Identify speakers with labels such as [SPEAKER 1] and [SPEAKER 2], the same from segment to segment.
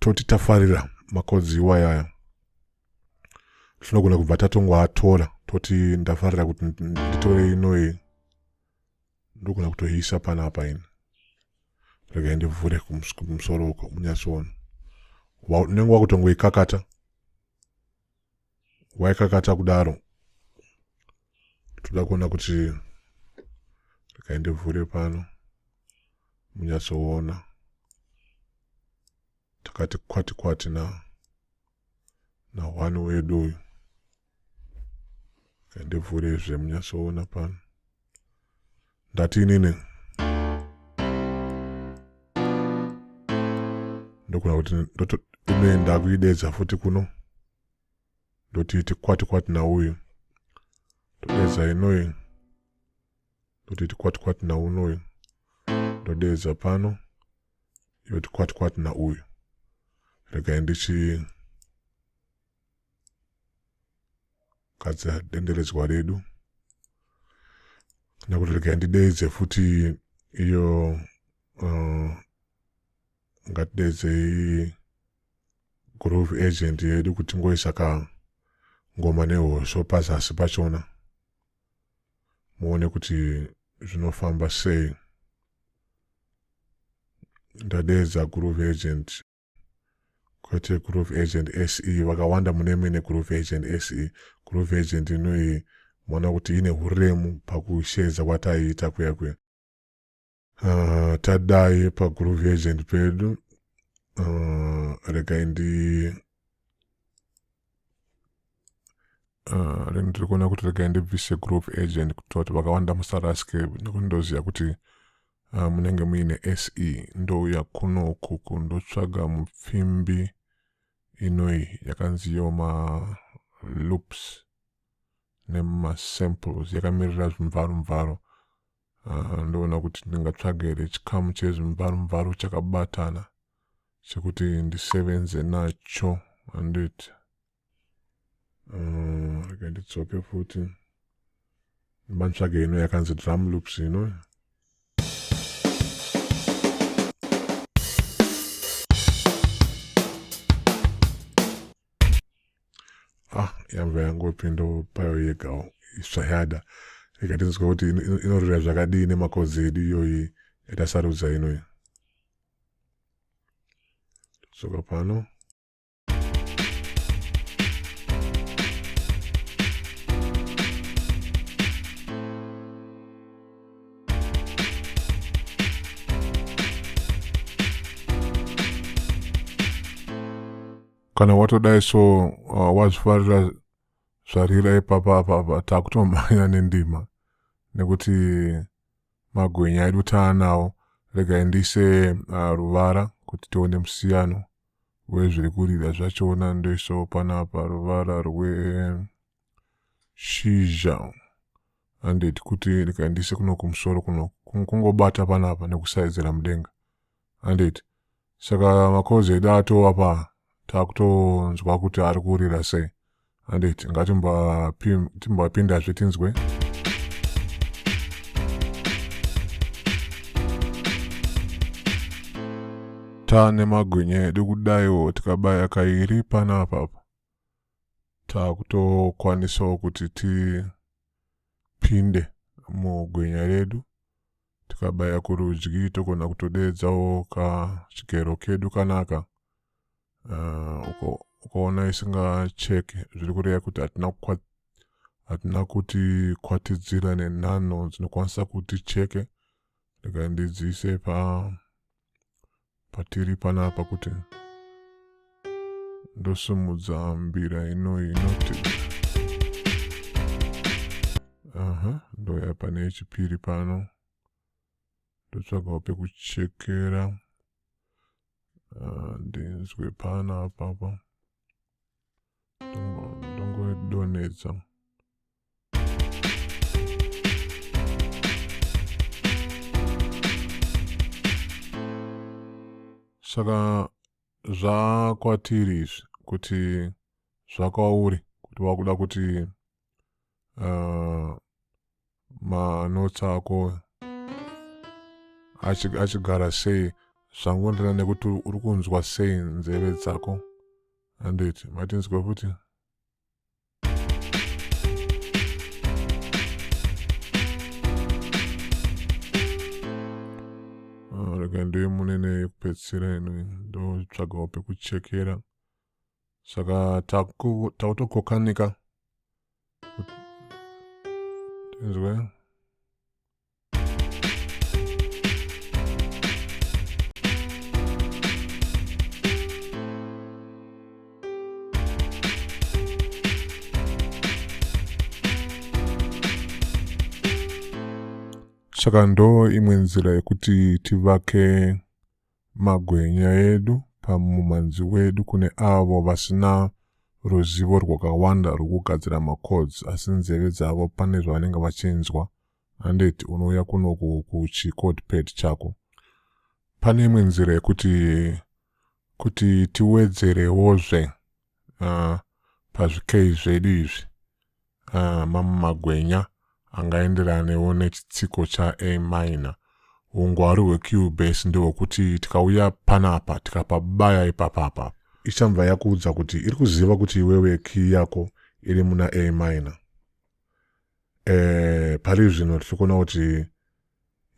[SPEAKER 1] Toti tafarira makodzi iwayaya, tinogona kubva tatongoatora, toti ndafarira kuti nditore inoyi, ndogona kutoiisa panapa ini. Regai ndivhure kumusoro uko munyatsoona. Unenge wakutongoikakata, waikakata kudaro. Toda kuona kuti, regai ndivhure pano munyatsoona. Takati kwati kwati na na1 wedu uyu. Ndivhurezve munyatsoona pano. Ndati inini ndogona kuti inoenda ndakuidedza futi kuno, ndoti iti kwati kwati nauyu, ndodedza inoyi, ndoti iti kwati kwati naunoyu, ndodedza pano yoti kwati kwati nauyu. Regai ndichi gadzira denderedzwa redu, nekuti regai ndideedze futi iyo. Ngatideedzei Groove Agent yedu kuti tingoisa ka ngoma nehosho pazasi pachona, muone kuti zvinofamba sei. Ndadeedza Groove Agent, kwete Groove Agent SE. Vakawanda mune mine Groove Agent SE. Groove Agent inoyi maona kuti ine uremu pakusheedza kwataiita kuya kuya. Tadai paGroove Agent pedu. Regai ndi ndiri kuona kuti regai ndibvise Groove Agent kuitira kuti vakawanda musaraske, nekuti ndoziva kuti munenge muine SE. Ndouya kunoku kundotsvaga mupfimbi inoyi yakanziyo maloops nemasamples, yakamirira zvimvaro mvaro. Ndoona kuti ndingatsvaga here chikamu chezvimvaro mvaro chakabatana chekuti ndisevenze nacho, handiti? Rega ndidzoke futi, ndimbatsvage ino yakanzi drum loops ino. Ah, yamva yangopinda payo yegawo zvayada. Rega tinzwe kuti inorira zvakadii nemakodzi edu iyoyi yatasarudza inoyi. Todzoka pano. Kana watodai so, wazvifarira zvarira ipapa apapa, takutomhanya nendima nekuti magwenya edu taanawo. Regai ndiise ruvara kuti tione musiyano wezviri kurira zvachona. Ndoisawo panapa ruvara rweshizha, handiti? Kuti regai ndiise kuno kumusoro kuno, kungobata panapa nekusaidzira mudenga, handiti? Saka makozi edu atova pa, takutonzwa kuti ari kurira sei, handiti? Ngatimbapindazve tinzwe. Taane magwenya edu kudaiwo, tikabaya kairi panapapa, takutokwanisawo kuti tipinde mugwenya redu. Tikabaya kurudyi, togona kutodeedzawo kachigero kedu kanaka. Ukaona isingacheke, zviri kureva kuti hatina kuti kwatidzira nenhano dzinokwanisa kuti cheke. Rega ndidziise pa patiri panapa kuti ndosumudza mbira inoyi inoti aha, ndoya pane yechipiri pano, ndotsvagawo pekuchekera. Ndinzwe pana apapa, ndongodonhedza. Saka zvakwatiri izvi kuti zvakwauri kuti wakuda kuti manotsi ako achigara sei. Zvangoenderana nekuti uri kunzwa sei nzeve dzako. Handiti matinzwe futi. Ah, rega ndiye munene yekupedzisira ino ndotsvagawo pekuchekera. Saka takutokokanika. Tinzwe. Saka ndo imwe nzira yekuti tivake magwenya edu pamumhanzi wedu kune avo vasina ruzivo rwakawanda rwekugadzira macodes asi nzeve dzavo pane zvavanenge vachinzwa. Handiti unouya kunoku kuchicode pad chako. Pane imwe nzira yekuti kuti tiwedzerewozve pazvikei zvedu izvi mamwe magwenya angaenderanewo nechitsiko cha A minor. Ungwaru hweCubase ndehwekuti tikauya panapa tikapabaya ipapapa ichabva yakuudza kuti iri kuziva kuti iwewe key yako iri muna A minor. Pari zvino tiri kuona kuti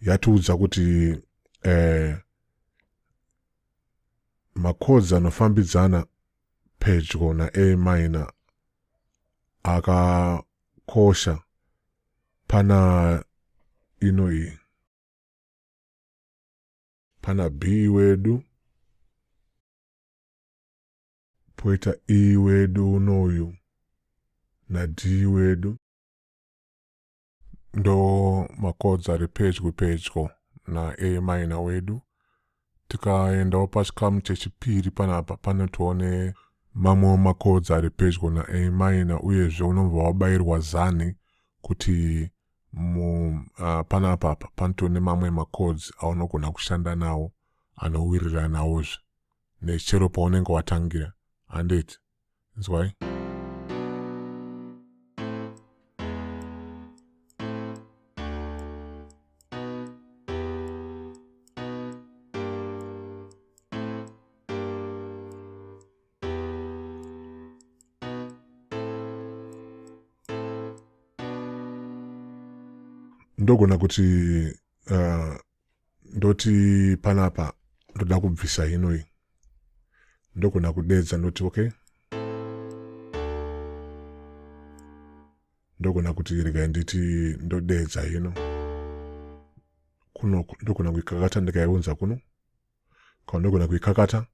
[SPEAKER 1] yatiudza kuti macodes anofambidzana pedyo na A minor akakosha pana ino iyi, pana B wedu, poita E wedu unoyu na D wedu. Ndo macodes ari pedyo pedyo na A minor wedu. Tikaendawo pachikamu chechipiri panapa panotione mamwe macodes ari pedyo na A minor, uyezve unobva wabayirwa zani kuti panapa apa panotone mamwe macodes aunogona kushanda nawo anowirirana nawozve nechero paunenge watangira. Handiti nzwai. Ndogona kuti ndoti panapa ndoda kubvisa inoi, ndogona kudedza ndoti okay, ndogona kuti regai nditi ndodedza ino kuno, ndogona kuikakata ndikaiunza kuno, kana ndogona kuikakata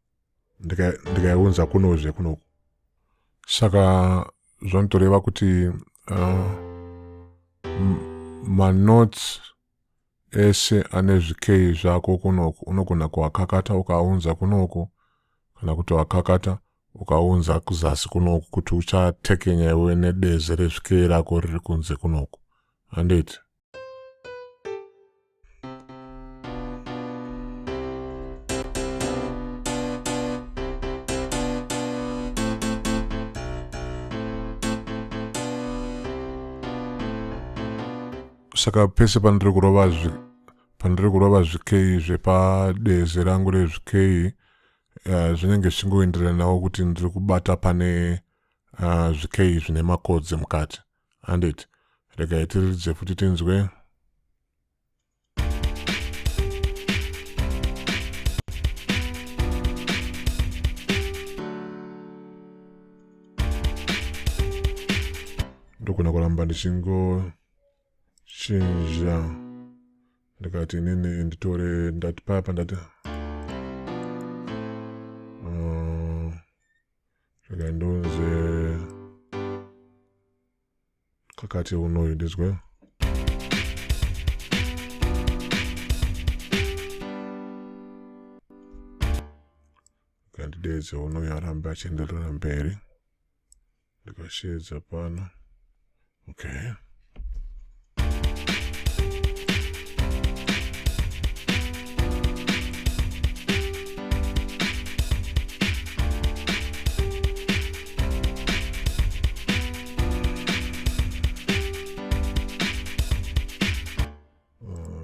[SPEAKER 1] ndikaiunza kunozve kunoku. Saka zvanotoreva kuti manotes ese ane zvikei zvako kunoku unogona kuakakata ukaunza kunoku, kana kuti wakakata ukaunza kuzasi kunoku, kuti uchatekenya iwe nedeze rezvikei rako riri kunze kunoku. Handiti saka pese pandiri kurova pandiri kurova zvikei zvepadeze rangu rezvikei, zvinenge zvichingoenderanawo kuti ndiri kubata pane zvikei zvine makodzi mukati. Handiti regai tiriridze futi tinzwe. Ndogona kuramba ndichingochinja, ndikati inini nditore, ndati papa ndati rega ndonze kakati unoyu ndizwe. Kandidedze unoyu arambe achienderera mberi, ndikashedza pano. Okay,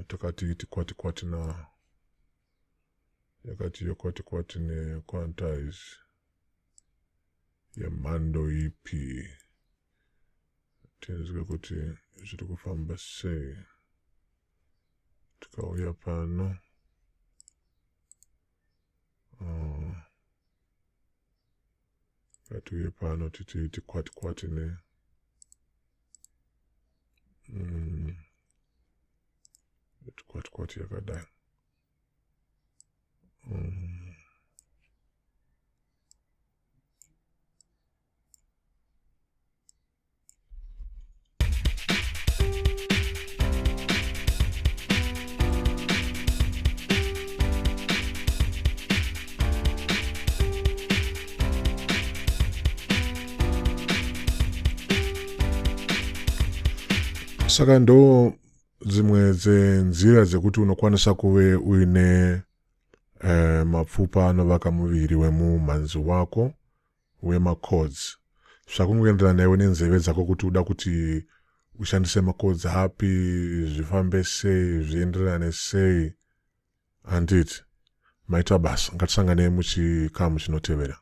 [SPEAKER 1] takati tikwati kwati na Yakati yokwati kwati nequantize yemhando ipi, tinzwe kuti zviri kufamba sei. Tikauya pano, ngatiuye pano titi kwati kwati ne kwati kwati yakadai. Saka ndo dzimwe dzenzira dzekuti unokwanisa kuve uine mapfupa anovaka muviri wemumhanzi wako wemacords. Zvakungoenderana newe nenzeve dzako kuti uda kuti ushandise macords api, zvifambe sei, zvienderane sei. Handiti maita basa? Ngatisanganei muchikamu chinotevera.